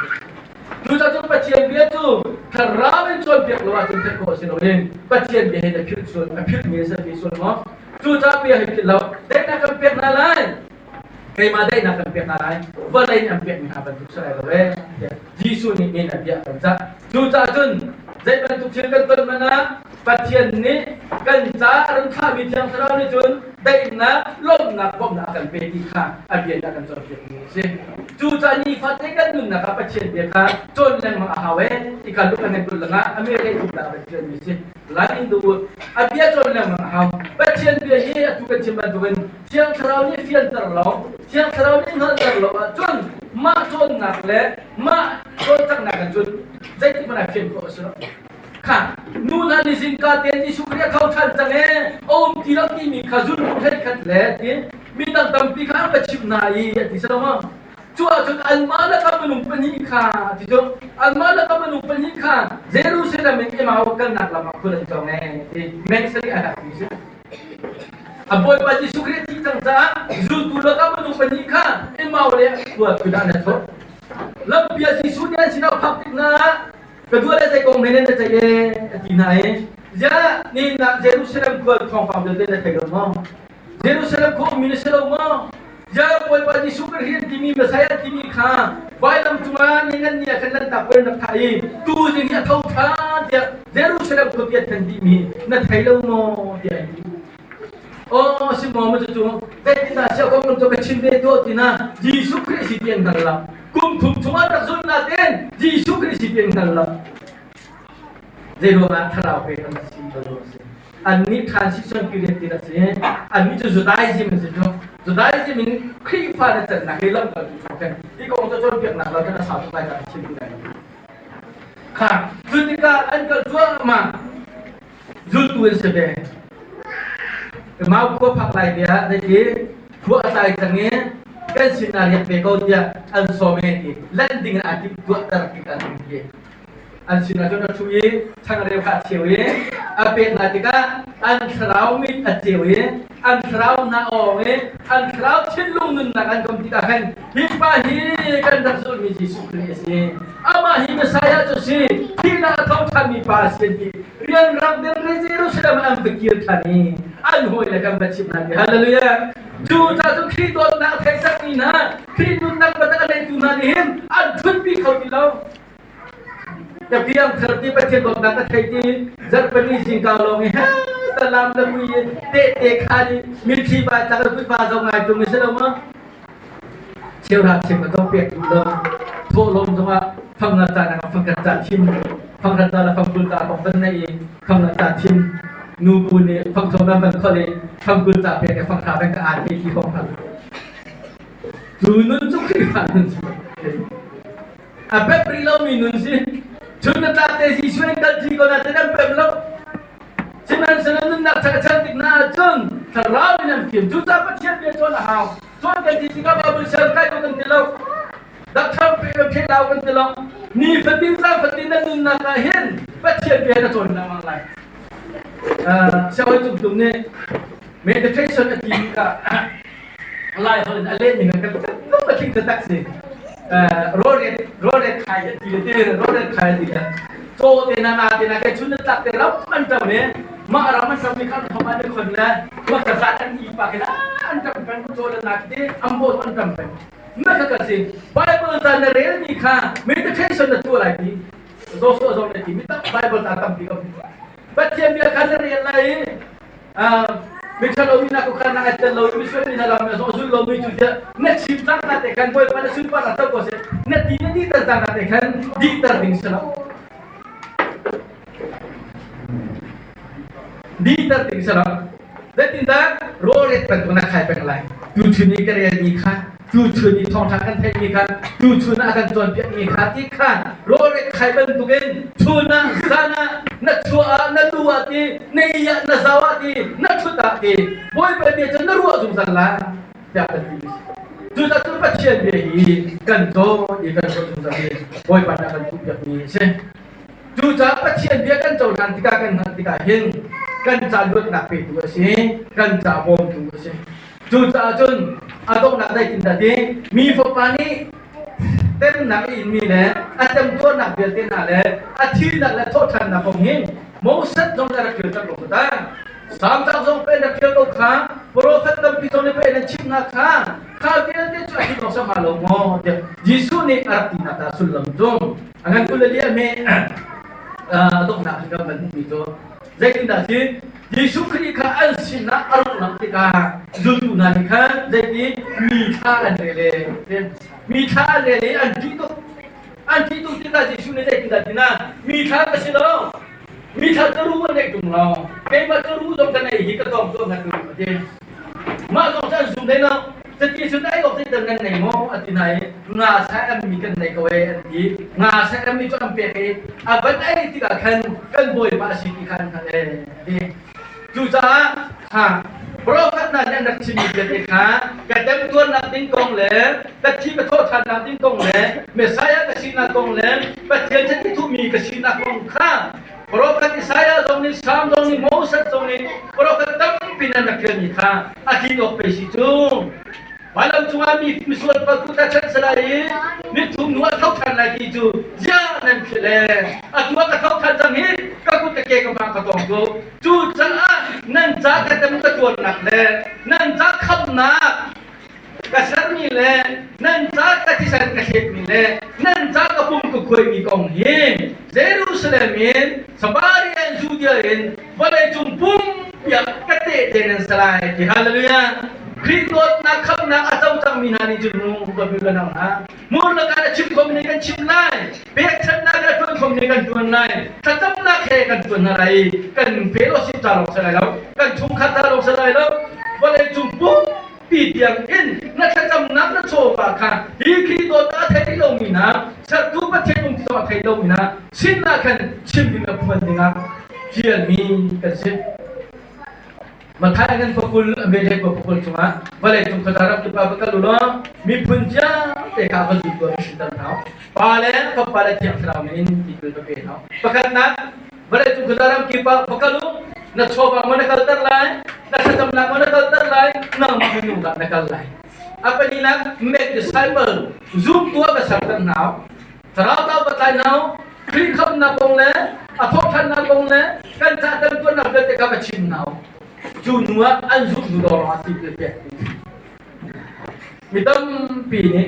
Speaker 1: Cucaah cun Pathian bia cu thlarau in cawnpiak lo ahcun theih khawh a si lo i Pathian bia hi na philh sual, a philhmi a si sual maw? Cucaah bia hi philh lo. Daihnak kan pek hna lai. Keimah daihnak kan pek hna lai. Vawlei nih an pekmi hna bantuk si lai lo ee. Jesuh nih min a bia kan cah. Cucaah cun zei bantuk thil kan ton hmanh ah Pathian nih kan ca a run thlahmi Thiang Thlarau nih cun daihnak, lawmhnak, bawmhnak a kan pe ti kha a bia nih a kan cawnpiakmi a si. Cucaah nifate kan nunnak ah Pathian bia kha cawn lengmang a hau ee ti kha lung a ngan kul lengah a mi rei tuk dah a ṭialmi a si. Lai in duh a bia cawn lengmang a hau. Pathian bia hi atu kan chim bantukin Thiang Thlarau nih fianter lo, Thiang Thlarau nih hngalhter lo ahcun mah cawnnak le mah cawlcanghnak in cun zeitik hmanh ah fian khawh a si lo. Kha nu hna nih zingka tein Jesuh Khrih a tho ṭhan cang ee, a um ti lo timi kha zultu hleikhat le ti mi dang tampi kha an va chimh hna i a ti si lo maw? Cu ahcun anmah lakah minung pahnih kha ti cu anmah lakah minung pahnih kha Jerusalem in Emmaus kalnak lam ah khul an cawng ee ti meng sarih a rak ti si. A Bawipa Jesuh Khrih a thih cang caah zultu lakah minung pahnih kha Emmaus le khua phun ah an thawh. Lampi ah Jesuh nih an sinah phak tik hna ah ka dua le zei kong men in na ceih ee a ti hna i ziah nihin ah Jerusalem khua thawngpang vialte na thei lo maw? Jerusalem khua ummi na si lo maw? Ziah Bawipa Jesuh Khrih an timi Messiah timi kha vailam cungah ni ngan ni ah khan lanhtak puai rak thah i tuzing hi a tho ṭhan tiah Jerusalem khuapi a then dihmi na thei lo maw tiah an ti. Aw si maw ma cucu zeitindah siah kong cu ka chim ve tuah ti na Jesuh Khrih si ti an hngal lo. Kum thum chungah rak zulh natin Jesuh Khrih si ti an hngal lo. Zeiruangah thlarau pe kan si lo si. Annih transition period ti a si. Annih cu Judaism an si cu. Judaism in Khrihfa na cannak hi lamkaltu chung khin hi kong cu cu cawnpiaknak lo cun a sau tuk lai caah chim ti lai lo. Kha cu tikah an kal cuahmah zultu an si ve. Mau khua phak lai tiah zeiti khua a tlai cang i kan sinah riak ve ko tiah an sawm i ti lanh ding in aa timh tuahter tik ah an ti. An sinah cun a ṭhu i changreu kha a cheu i a pek hna tikah an thlarau mit a ceu i an thlarau hna a awng i an thlarau thinlung nunnak an kom tikah khan hi pa hi kan rak zulhmi Jesuh Khrih a si. Amah hi Messiah cu si, thihnak a tho ṭhanmi pa a si an ti. Rianrang tein Jerusalem ah an va kir ṭhan i an hawile kan va chimh hna ti. Hallelujah! Cu ca cu Khrih dawtnak a thei cangmi hna, Khrih nunnak biatak a neitu hna nih hin an ṭhutpi kho ti lo. Ka piangthar ti Pathian dawtnak ka thei ti zarhpini zingka lawng i he talam le mui tehte khan i mitthli ba tlak le kutva zo ngai tung i si lo maw? Cheuhra chim ka tong pek duh lo. Thawhlawm zongah fangnga ca nak fangkhat ca thim fangkhat ca le fangkul ca kong van nei i fangnga ca thim nu bu nih fangthong nan van khol i fangkul ca pek i fanghra van ka aan te ti kong kha cu nun cu Khrihfa nun cu A pemh rih lomi nun si. Chun na tlak te Jesuh in kal ṭi ko na te nan pemh lo. Sihmanhsehlaw nunnak chan a chan tik hna ahcun thlarau in an fim. Cucaah Pathian bia cawn a hau. Cawn kan ti tikah Bible siang kai ko kan ti lo. Doctor pe lo pheh lau kan ti lo. Ni fatin zan fatin na nunnak ah hin Pathian bia na cawn lengmang lai. Siangbawi Cung Tum nih meditation a ti tikah Lai holh in a leh ning kan kan ka thing tak si. Rawlret rawlret khai a ti le te rawlret khai a ti le caw te na na te na kai chun na tlak te ram an tam ne mah ram an tam ni khan thom an khon le ma ka zat an i pa ke an tam pen caw le na te am bo an tam pen na ka ka si Bible ta na rel mi kha meditation na tu lai ti Joshua zong ne ti mi tak Bible ta tampi ko Pathian bia kha na rel lai i Miṭhalo mi hna kha na ai tel lo i misual mi hna lam na zul lomi cu tiah na chim cang hna te khan Bawipa na sunparnak co ko seh na ti na dihter cang hna te khan dihter ding si lo. Dihter ding si lo. Zeitindah rawlret bantuk na khai peng lai. Tuchun i ka relmi kha tuchun i thawngṭha kan theihmi kha tuchun ah a kan cawnpiakmi kha ti kha rawlret khai bantukin chun ah zan ah na chuah ah na lu ah ti na i ah na zau ah ti na ṭhut ah ti Bawipa bia cu na ruah zungzal lai tiah kan ti. Cucaah cun Pathian bia hi kan cawn i kan cawn zungzal i Bawipa nih a kan duhpiakmi a si. Cucaah Pathian bia kan cohlan tikah kan hngalh tikah hin kan ca luatnak petu a si, kan ca bawmtu a si. Cucaah cun a donghnak zeitindah ti mi fapa nih temnak a inmi le a temtuarnak vialte hna le a thihnak le thawhṭhannak kong hi Moses zong nih a rak ṭial cang ko ta. Salm cauk zong pe rak ṭial ko kha, profet tampi zong nih pe nan chimh hna kha, kha vialte cu a tling awk hnga lo maw tiah Jesuh nih a rak tinak ta sullam cu a ngan kul le li a hme a donghnak hi kan van hmuhmi cu Zeitindah si? Jesuh Khrih kha an sinah a rak langh tikah zultu hna nih khan zeiti mi thla an rel i mi thla an rel i an ṭih tuk. An ṭih tuk tikah Jesuh nih zeitindah tina mi thla ka si lo. Mi thla ka ru an neih ṭung lo. Keimah ka ru zong ka nei hi ka tawng tuah ngat a ti. Mah zong cu an zum hlei lo. Cati cun ei awk zeital nan nei maw? A ti hna i nga sai ammi kan nei ko e an ti. Nga sai ammi cu an pek i a van ei tikah khan kan bawipa a si ti kha an hngalh e a ti. Cucaah kha profet hna nih an rak chimmi vialte kha ka temtuarnak ding kong le ka thi ka thawhṭhannak ding kong le Messiah ka sinak kong le Pathian chiti thuhmi ka sinak kong kha Profet Isaiah zong nih Salm zong nih Moses zong nih profet tampi nan rak ṭialmi kha a tlin awk pei si cu. Vailam cungah mi misual pa kut a chanh salai i nithum hnu ah tho ṭhan lai ti cu ziah nan philh e. Atu ah ka tho ṭhan cang hi ka kut ka ke ka hma ka tawng cu. Cucaah nan ca ka tem ka tuarnak le nan ca khamnak ka sermi le nan ca ka thisen ka thletmi le nan ca ka pum ka khuaimi kong hi Jerusalem in Samaria in Judea in vawleicung pumpi ah ka tehte nan si lai ti hallelujah. Khrih dawtnak khamnak a co cangmi hna nih cun mu ka bil kan hna mur lakah na chim khomi nih kan chim lai pekchanhnak le ṭuan khomi nih kan ṭuan lai thlacamnak he kan ṭuan hna lai i kan fellowship ca lawng si lai lo kan chungkhar ca lawng si lai lo vawleicung pum ti tiang in na thlacamnak na chawva kha hi Khrih dawtnak a thei. lomi hna, sertu Pathian um ti zong a thei lomi hna sinah khan chim ding le phuan dingah fialmi kan si. Matthai kan pakul American pakul chungah vawlei cung khuaza ram kip ah va kal u law miphun vialte kha va zul tuah si ter hna. Pa le Fapa le Thiang Thlarau min in tipil va pe hna. Pakhatnak, vawlei cung khuaza ram kip ah va kal u, na chawva maw na kalter lai, na thlacamnak maw na kalter lai, nangmah minung dah na kal lai. A pahnihnak, make disciple, zumtu ah va serter hna. Thlarau tau va tlai hna. Khrih khamnak kong le a thawhṭhannak kong le kan ca temtuarnak vialte kha va chim hna. Cu hnu ah an zumh hnu lawng ah tipil pek. Mi tampi nih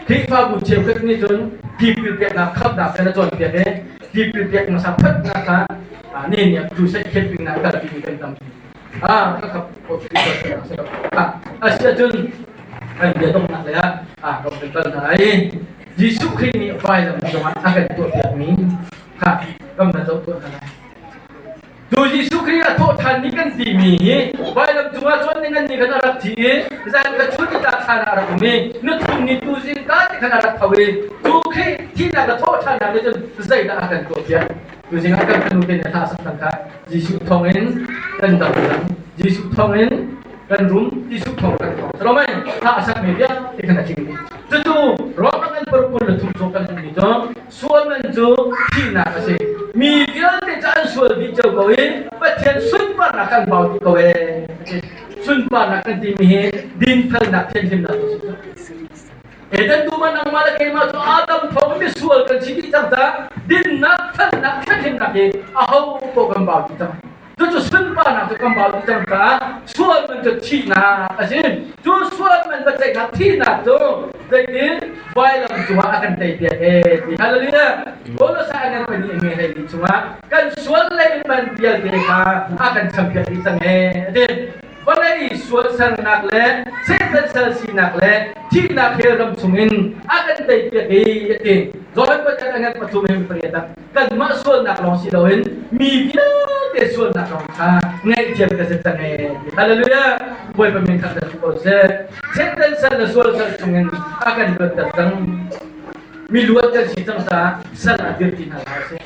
Speaker 1: Khrihfabu cheukhat nih cun tipil peknak khamnak kan a cawnpiak i tipil pek hmasa phatnak kha ni nih crusade camping nak kalpi mi kan tampi. Ah, ka khap a si ahcun kan bia donghnak lei ah kan kan kal hna lai. Jesuh Khrih nih vailam cungah a kan tuahpiakmi kha kan van zoh tuah hna lai. Tu Jesuh Khrih a thawhṭhan ni kan timi hi vailam cungah cun ni ngan ni khan a rak thi i zan ka chun ni tlak thlan ah a rak um i nuthum ni tu zingka ti khan a rak tho i tu Khrih thihnak le thawhṭhannak nih cun zeidah a kan tuahpiak? Tu zingah kan fanu te nih hla sak cang kha Jesuh thawngin kan dam cang. Jesuh thawngin kan rum, Jesuh thawng kan thawng. Salomai hla a sak mi vialte khan a tling dih. Cucu Roman an paruk 23 chung kan hmuhmi cu sual man cu thihnak a si. Mi vialte cu an sual dih cio ko i Pathian sunparnak kan bau dih ko ee. Sunparnak kan timi hi dinfelnak thianhlimnak a si cu. Eden dum ah nangmah le keimah cu Adam thawng in misual kan si dih cang caah dinnak, felnak, thianhlimnak hi aho paoh kan bau dih cang. Cucu sunparnak cu kan bau dih cang caah sual man cu thihnak a si. Cu sual man biaceihnak thihnak cu zeitin vailam cungah a kan teipiak ee ti. Hallelujah. Kolosai ngan pahnih nge hlei li chungah kan sual lei man vialte kha a kan champiak dih cang ee a ti. Vawlei sual sernak le Satan sal sinak le thihnak hell ram chungin a kan teipiak i a ti. Johan pakhat a ngan pathum he pariat ah kanmah sualnak lawng si loin mi vialte sualnak lawng kha ngaihthiam ka si cang ee. Hallelujah! Bawipa min thangṭhat si ko seh. Satan sal le sual sal chungin a kan luatter cang. Mi luat kan si cang caah sal a dir ti hna hlah seh.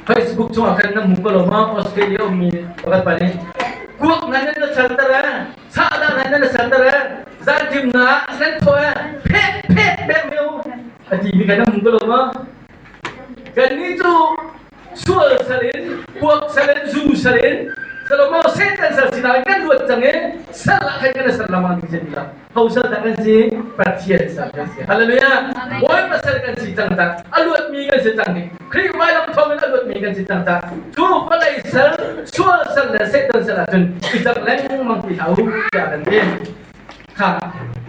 Speaker 1: Facebook cungah khan na hmu ko lo maw? Australia ummi pakhat pa nih kuak nan nan salter eh, sahdah nan nan salter eh, zanṭim na nan thawh eh, phek phek pek meu a timi kha na hmu ko lo maw? Kannih cu sual sal in, kuak sal in, zu sal in, Salomo Satan sal sinah kan luat cang i sal ah khan kan i ser lengmang ding si ti lo. Ho sal dah kan si? Pathian sal kan si. Hallelujah. Bawipa sal kan si cang cang. A luatmi kan si cang hi. Khrih vailam thawngin a luatmi kan si cang cang. Cu vawlei sal, sual sal le Satan sal ahcun i cang lengmang ti hlah u tiah kan ti. Kha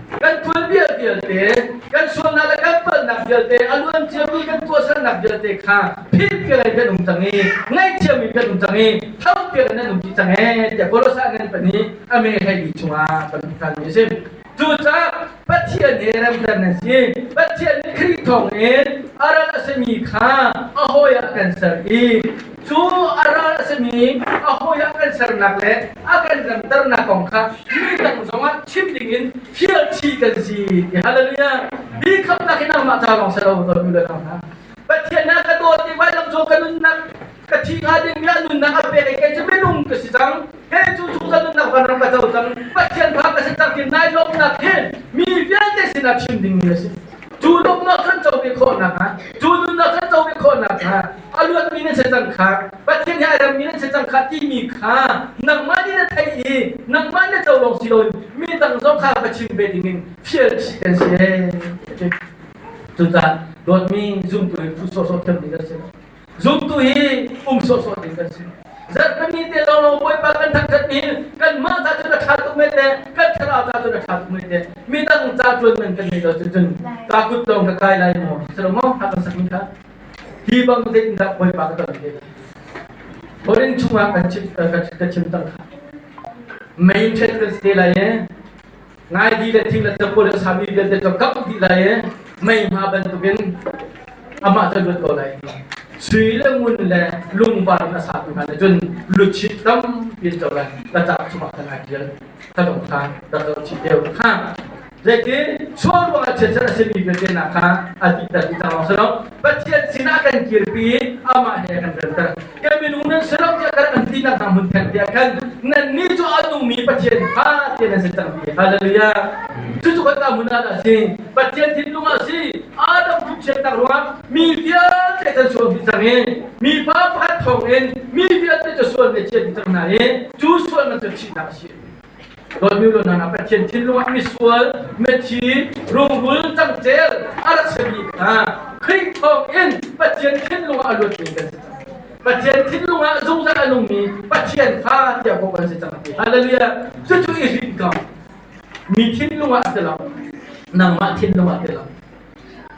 Speaker 1: kan tuanbia vialte, kan sualnak le kan palhnak vialte, a luan ciami kan tuahsernak vialte kha philhpiak in kan um cang i ngaihthiam in kan um cang i thlaupiak in nan um dih cang ee tiah Kolosai ngan pahnih a me hleili chungah kan hmuhmi a si. Cucaah Pathian he remter nan si. Pathian nih Khrih thawngin a ral a simi kha a hawi ah kan ser i cu a ral a simi a hawi ah kan sernak le a kan remternak kong kha mi dang zongah chim dingin fial chih kan si. Ti hallelujah. Hi khamnak hi nangmah ca lawng si lo dawtmi le hna. Pathian na ka dawt i vailam cung ka nunnak ka thi hnga dingmi a nunnak a pek i kei cu minung ka si cang. Kei cu cu ka nunnak vanram ka co cang. Pathian fa ka si cang ti nai lawmhnak hi mi vialte sinah chim dingmi a si. Cu lawmhnak kan co ve khawhnak ah, cu nunnak kan co ve khawhnak ah a luatmi nan si cang kha, Pathian he a remmi nan si cang kha timi kha nangmah nih na theih i nangmah na co lawng si loin mi dang zong kha va chim ve dingin fial chih kan si. Cucaah dawtmi zumtu hi phu sawhsawh thiam ding kan si. Zumtu hi um sawhsawh ding kan si. Zarhpini te lawnglawng Bawipa kan thangṭhat mi kanmah ca cun a ṭha tuk men le kan thlarau ca cun a ṭha tuk men le midang ca ṭuan man kan nei lo cun ka kut lawng ka kai lai maw? Si lo maw? Ha kan sak mi kha hi bang zeitindah Bawipa ka ton te lai? Korin chungah kan chim ka chim cang kha. Mei ṭhen kan si te lai e. Ngaidi le thing le capo le sami vialte cu kap dih lai i mei hma bantukin amah cu luat ko lai. Sui le ngun le lungvar in a satu hna nih cun luchin tampi an co lai. Ka ca chungah khan ai ṭial. Ka dong kha rak zoh chih deuh. Kha. Zeiti sual ruangah chiatserh a simi vialte hna kha a titer dih cang lawng si lo. Pathian sinah kan kirpi i amah he a kan remter. Kan minung nan si lo tiah kan an tinak hna hmun theng tiah khan nannih cu a nungmi Pathian kha tiah nan si cang ti. Hallelujah. Cucu kan hmun ah dah a si? Pathian thinlung ah a si. Adam thukchiatnak ruangah mi vialte kan sual dih cang i mipa pakhat thawngin mi vialte cu sual ne chia dih cang hna i cu sualnak cu thihnak a si. Dawtmi u hna, Pathian thinlung ah misual, mithi, rungrul, cangcel a rak simi kha Khrih thawngin Pathian thinlung ah a luatmi kan si cang. Pathian thinlung ah zungzal a nungmi Pathian fa tiah kawh kan si cang. Hallelujah! Cucu i rinh ko. Mi thinlung ah a ti lo. Nangmah thinlung ah a ti lo.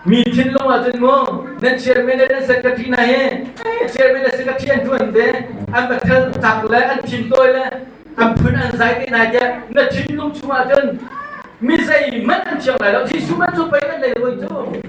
Speaker 1: Mi thinlung ah cun mu nan chairman le nan secretary hna hi chairman le secretary an ṭuan te an pathel tak le an thintawi le an phun an zai te hna tiah na thinlung chungah cun mi zeihmanh an thiang lai lo. Jesuh man cu pei an lei roi cu.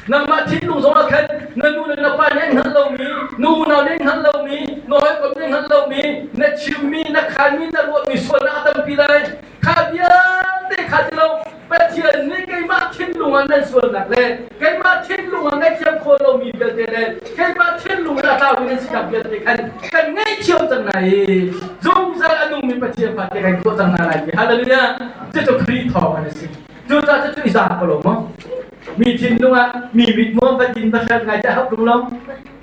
Speaker 1: Nangmah thinlung zong ah khan na nu le na pa nih an hngalh lomi, nu unau nih an hngalh lomi, na hawikom nih an hngalh lomi, na chimmi, na khanmi, na ruahmi sualnak a tampi lai. Kha vialte kha ti lo Pathian nih keimah thinlung ah nan sualnak le keimah thinlung ah ngaihthiam khawh lomi vialte le keimah thinlung in a tlaumi nan sinak vialte khan kan ngaihthiam cang hna i zungzal a nungmi Pathian fate kan tuah cang hna lai ti. Hallelujah! Cucu Khrih thawng an si. Cucaah cucu i zaang ko lo maw? Mi thinlung ah mi mit maw va din va hral ngai tiah hauh ṭung lo.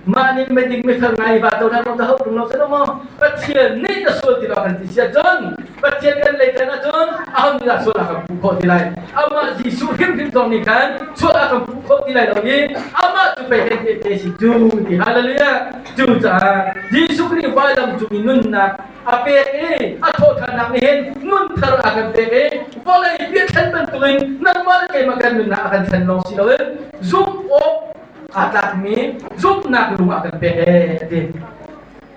Speaker 1: Mah nih miding mifel ngai va cohlan lo ta hau ṭung lo si lo maw? Pathian nih na sual ti lo kan ti si ahcun Pathian kan lei tan ahcun aho nih dah sual a kan puh khawh ti lai? Amah Jesuh hrimhrim zong nih khan sual a kan puh khawh ti lai lo i amah cu pei kan tehte si cu ti. Hallelujah! Cucaah Jesuh Khrih vailam cung i nunnak a pek i a thawhṭhannak nih hin nun thar a kan pek i vawlei biathlen bantukin nangmah le keimah kan nunnak a kan thlen lawng si loin zumh awk aa tlakmi zumhnak lung a kan pek ee a ti.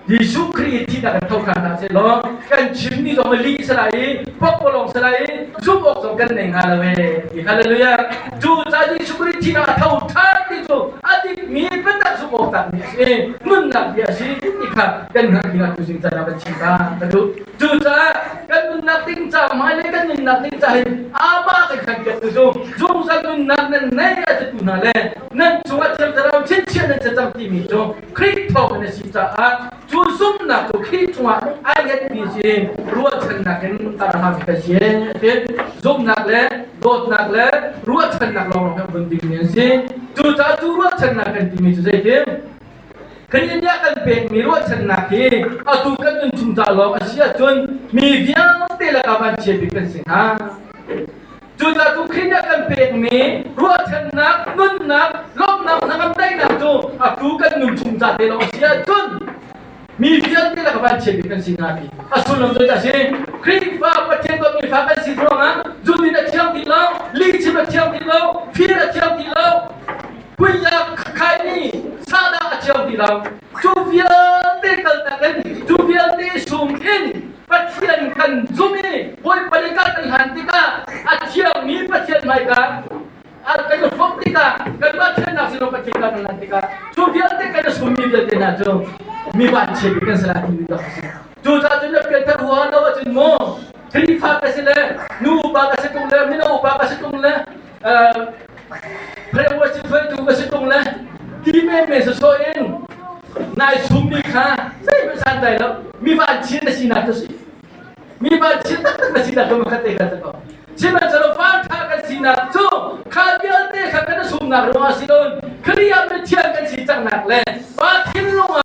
Speaker 1: Jesuh Khrih i thihnak in tho ṭhan hna sehlaw kan chimmi zong a lih si lai i pakpalawng si lai i zumh awk zong kan nei hnga lo ee ti. Hallelujah! Cu caah Jesuh Khrih thihnak a tho ṭhan ti cu a dikmi biatak zumh awk tlakmi a si. Nunnak bia a si ti kha kan hngalh ding ah tuzing caan ah kan chim ta ka duh. Cucaah kan nunnak ding ca hmailei kan nunnak ding ca hin amah kan khan piak tu cu zungzal nunnak nan nei a titu hna le nan cungah Thiang Thlarau chinchin nan si cang timi cu Khrih thawng in a si caah cu zumhnak cu Khrih cungah ai ngetmi si ruahchannak in tarham ka si ti zumhnak le dawtnak le ruahchannak lawnglawng he vun dingmi an si. Cucaah cu ruahchannak kan timi cu zeitin? Khrih nih a kan pekmi ruahchannak hi atu kan nunchung ca lawng a si ahcun mi vialte lakah vanchia bik kan si hnga. Cucaah cu Khrih nih a kan pekmi ruahchannak, nunnak, lawmhnak, hnangam daihnak cu atu kan nunchung ca te lawng a si ahcun mi vialte lakah vanchia bik kan si hnga ti a sullam cu a si. Khrihfa Pathian dawtmi fa kan si ruangah zun a thiang ti lo, lihchim a thiang ti lo, fir a thiang ti lo, Kuinak khaimi sahdah a thiang ti lo. Cu vialte kaltak in, cu vialte sung in Pathian kan zum i Bawipa nih kan kan hlan tikah a thiangmi Pathian hmaika kan i hrawm tikah kanmah thiannak sinah Pathian kan hlan tikah cu vialte kan i summi vialte hna cu mi vanchia bik kan si lai timi bak a si. Cucaah cun na pianthar huaha lo ahcun maw Khrihfa ka si le nu upa ka si tung le mino upa ka si tung le Phrengwa hruaitu ka si tung le ti menmen sawsawh in nai summi kha zeihmanh santlai lo mi vanchiat na sinak cu si mi vanchiat taktak na sinak cu makhat te kha si ko sihmanhsehlaw vanṭha kan sinak cu kha vialte kha kan sumnak ruangah si loin Khrih ah mithiang kan si cangnak le Pa thinlung ah.